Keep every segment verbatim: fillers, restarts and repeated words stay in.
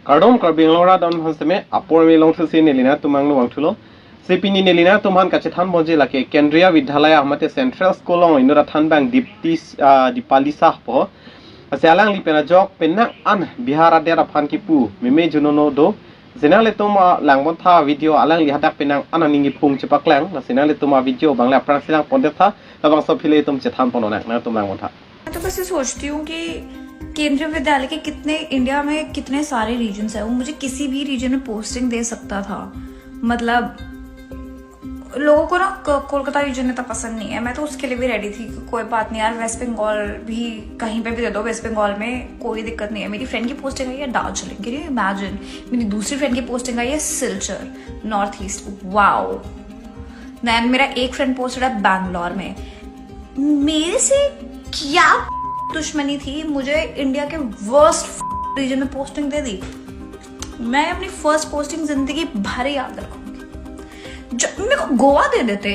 Kardom Karbi Anglong arat don aphan seme, apor me longthusi neli nangtum angno vangthulo. Si pini neli nangtum aphan kachethan ponji lake Kendriya Vidyalaya mate Central School along inut athan abang Dipti, ah, Dipali Shah pu. Lasi alangli pen ajok penang an Bihar adet aphan kipu meme junono do. Si nanglitum, ah, lang pontha video alangli hadak penang an aning kiphung chepaklang. Lasi nanglitum a video abang le aphrangsi lang pondet tha, labangso aphi le itum chethan ponnang, nangtum lang pontha. मैं तो बस ये सोचती हूँ कि केंद्रीय विद्यालय के कितने, इंडिया में कितने सारे रीजन्स हैं, वो मुझे किसी भी रीजन में पोस्टिंग दे सकता था। मतलब, लोगों को ना क- कोलकाता रीजन इतना पसंद नहीं है। मैं तो उसके लिए भी रेडी थी कि कोई बात नहीं यार, वेस्ट बंगाल भी कहीं पे भी दे दो, वेस्ट बंगाल में कोई दिक्कत नहीं है। मेरी फ्रेंड की पोस्टिंग आई है दार्जिलिंग, कैन यू इमेजिन? मेरी दूसरी फ्रेंड की पोस्टिंग आई है Silchar, north east. Wow. Then मेरा एक फ्रेंड पोस्टेड है बैंगलोर में। मेरे से क्या दुश्मनी थी, मुझे इंडिया के वर्स्ट रीजन में पोस्टिंग दे दी। मैं अपनी फर्स्ट पोस्टिंग जिंदगी भर याद रखूंगी। जो मेरे को गोवा दे देते,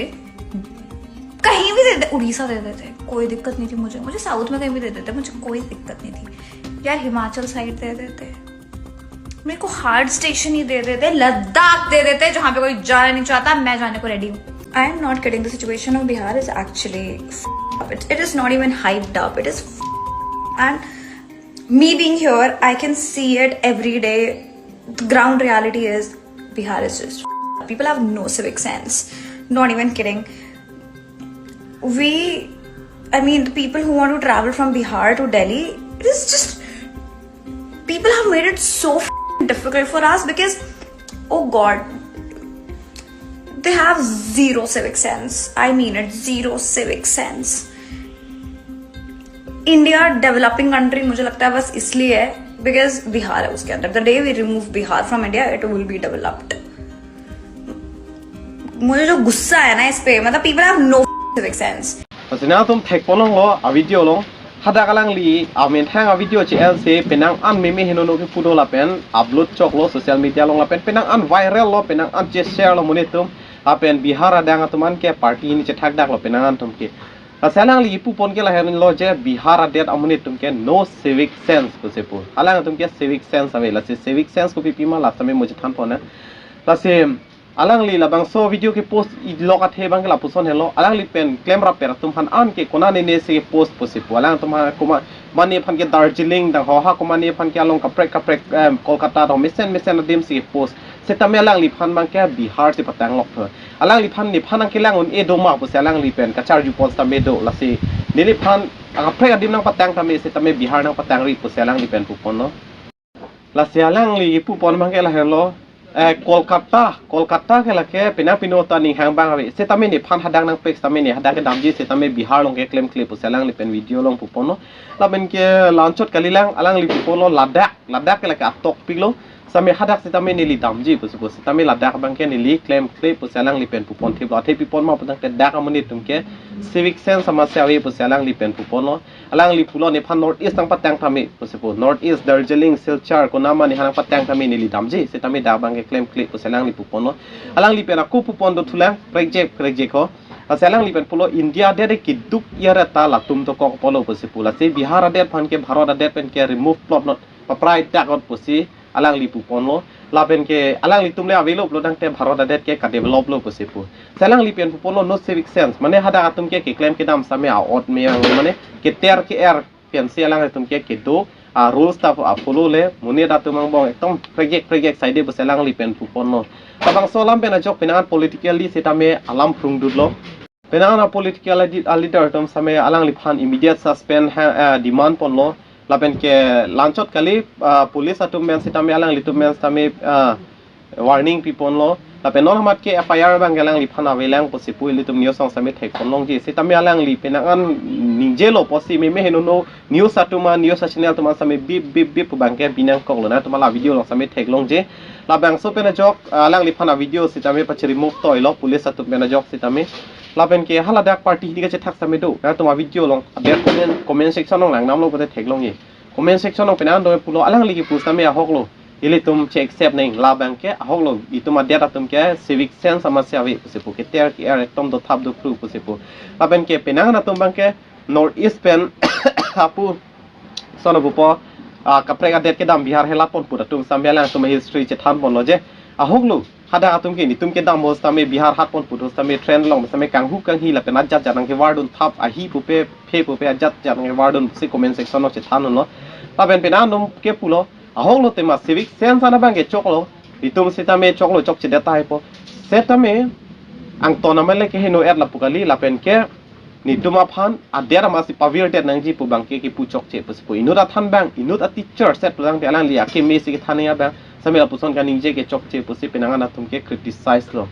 कहीं भी दे दे, उड़ीसा दे देते, कोई दिक्कत नहीं थी मुझे। मुझे साउथ में कहीं भी दे देते, मुझे कोई दिक्कत नहीं थी यार। हिमाचल साइड दे देते, मेरे को हार्ड स्टेशन ही दे देते, लद्दाख दे देते, जहां पे कोई जाना नहीं चाहता, मैं जाने को रेडी हूँ। I am not kidding. The situation of Bihar is actually f-, it, it is not even hyped up. It is f-, and me being here, I can see it every day. The ground reality is Bihar is just f-, people have no civic sense. Not even kidding. We, I mean, the people who want to travel from Bihar to Delhi, it is just, people have made it so f-, difficult for us because, oh God, they have zero civic sense. I mean it, zero civic sense. India developing country मुझे लगता है बस इसलिए है बिकॉज बिहार है उसके अंदर। The day we remove Bihar from India, it will be developed. मुझे जो गुस्सा है ना इस पे, मतलब, people have no civic sense. Lasi nangtum thek ponlonglo a video along, hadak alangli amen thang a video che-el si penang an meme henono kipu do lapen upload choklo social media along lapen penang an viral lo, penang an che-share lo monit atum. Lapen Bihar adang atum an ke party hini chethakdak lo penang an atum ke. Lasi alangli kipu pon ke lahenlo je Bihar adet amonit atum ke no civic sense pusi pu. Alangtum ke civic sense ave, lasi civic sense kopi pima la sitame mo chethan pon na. Lasi alangli labangso video ke post ilok athe abang ke lapuson helo. Alangli pen klemrap per atum aphan an ke konane ne si post pusi pu. Alangtum ha koma mane aphan ke Darjeeling dang ho ha koma ne aphan ke along kaprek kaprek, em, Kolkata dong mesen mesen adim si post. Sitame alangliphan abang ke Bihar si patang lok tho. Alangliphan nephan nangkelang un-e do ma pusi alangli pen kacharju pon sitame do, lasi neliphan akaprek adim nangpatang tame sitame Bihar nangpatangri pusi alangli pen pu ponlo. Lasi alangli pu pon abang ke lahenlo. Eh, Kolkata, Kolkata ke lake penang pino ta ning hang abang ave. Sitame nephan hadak nangpek sitame ne hadak ke damji sitame Bihar along ke klemkle pusi alangli pen video along pu ponlo. Lapen ke la-anchot kalilang alangli pu ponlo Ladakh, Ladakh ke lake atok piklo. Sitame hadak sitame neli damji pusi pu. Sitame Ladakh abang ke neli klemkle pusi alangli pen pu pon thiplo. Athe pi pon ma pu tangte dak amonit atum ke civic sense ama si ave pusi alangli pen pu ponlo. Alangli pulo nephan North East nangpatang tame pusi pu. North East, Darjeeling, Silchar, konama nephan nangpatang tame neli damji. Sitame dak abang ke klemkle pusi alangli pu ponlo. Alangli pen ako pu pon do thulang prekjek prekjek ho. Lasi alangli pen pulo India adet keduk iyar ta latum dokok pulo pusi pu. Lasi Bihar adet aphan ke Bharat adet pen ke remove plot not paprai tak ot pusi alangli pu ponlo. Lapen ke alanglitum le avelo pulo tangte Bharat adet ke kadevelop lo pusi pu. Si alangli pen pu ponlo no civic sense. Mane hadak atum ke keklem kedam sitame a-ot me ang mane keter ke-er pensi alanglitum ke kedo a-rules ta a-follow le monit atum angbong ekdom prekjek prekjek saide pusi alangli pen pu ponlo. Labangso alam pen ajok penang an politically sitame alam phrungdutlo. Penang an a-political lead-, a-leader atum sitame alangliphan immediate suspend ha, eh, demand ponlo. Lapen ke la-anchot kali, ah, police atum pen sitame alanglitum pen sitame, ah, warning pi ponlo. Lapen non hamat ke F I R abang ke alangliphan avelang pusi pu ilitum news along sitame thek ponlongji. Sitame alangli penang an ningjelo pusi meme henono news atum an, news channel atum an sitame bip bip bip pu abang ke binangkoklo, nangtum la video along sitame theklongji. Labangso pen ajok, ah, alangliphan a-video sitame pachi-remove toilo police atum pen ajok sitame. Lapen ke ha Ladakh party hini kachethak sitame do. Nangtum a-video along aber comment, comment section along langdamlo pulote theklongji. Comment section along penang do pulo alangli kipu sitame ahoklo. Ilitum che-accept nang, labang ke ahoklo. Itum adet atum ke civic sense ama si ave pusi pu, keter ke-er ekdom dothap dophru pusi pu. Lapen ke penang an atum abang ke North East pen apu sono pupo ah, kaprek adet kedam Bihar helat pon put atum sitame alangtum history chethan ponlo je. Ahok lo, hadak atum ke netum kedam ho sitame Bihar hat pon put ho sitame train along sitame kanghu kanghi lapen ajat jat nangkevardun thap ahi pupe phe pupe ajat jat nangkevardun si comment section along chethan lo. Lapen penang atum ke pulo, ahok lo tema civic sense an abang ke choklo. Netum sitame choklo chokchedet tahai po. Setame angton amale ke heno er lapu kali lapen ke netum aphan adet amatsi pavirdet nangji pu abang ke kipu chokche pusi pu. Inut athan abang, inut a teacher set pulang te alangli akeme si kethan abang sitame lapuson kaningje ke chokche pusi penang an atum ke criticize lo.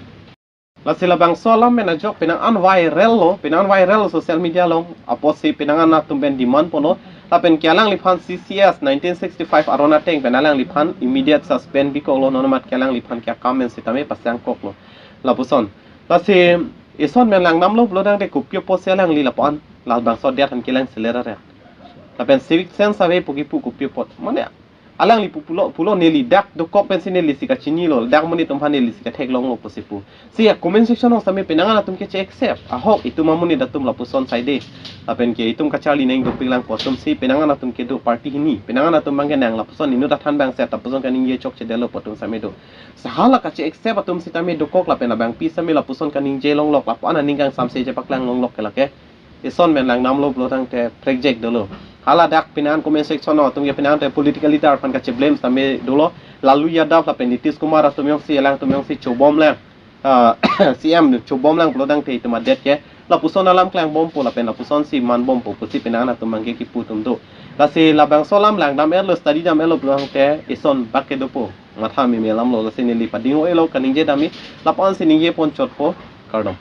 Lasi labangso alam pen ajok penang an viral lo, penang an viral lo social media along, apotsi penang an atum pen demand ponlo, lapen ke alangliphan C C S nineteen sixty-five aron ateng pen alangliphan immediate suspend bikoklo, non amat ke alangliphan ke akam pen sitame pasangkoklo. Lapuson. Lasi ison pen langdamlo pulo tangte kopio apotsi alangli lapu-an, labangso adet aphan kelang seler are. Lapen civic sense ave pu kipu kopio apot. Mane alangli pu pulo, pulo neli dak dokok pensi neli si kachinilo, dak monit atum aphan neli si katheklonglo pusi pu. Si a comment section along sitame penang an atum ke che-accept. Ahok itum amonit atum lapuson saide. Lapen ke itum kacharli nang dopik lang pu atum si penang an atum kedo party hini. Penang an atum abang ke nang lapuson inut athan abang set lapuson kaningje chokchedetlo pu atum sitame do. Sahala kache-accept atum sitame dokok lapen abangpi sitame lapuson kaningje longlok lapu-an aning kangsamse chepaklang longlok ke lake. Ison pen langdamlo pulo tangte prekjek dolo. Hala dak penang an comment section along atum ke penang an te political leader aphan kacheblame sitame dolo. Lalu Yadav lapen Nitish Kumar atum jongsi alangtum jongsi chobom lang, ah, C M chobom lang pulo tangte itum adet ke lapuson alam klangbompo lapen lapuson si manbompo pusi penang an atum abang ke kipu atum do. Lasi labangso alam langdam erlo, study dam erlo pulo tangte ison bak ke dopo. Matha meme alamlo, lasi neli pading o-elo kaningje dam-i, lapu-an si ningje pon chotpo, kardom.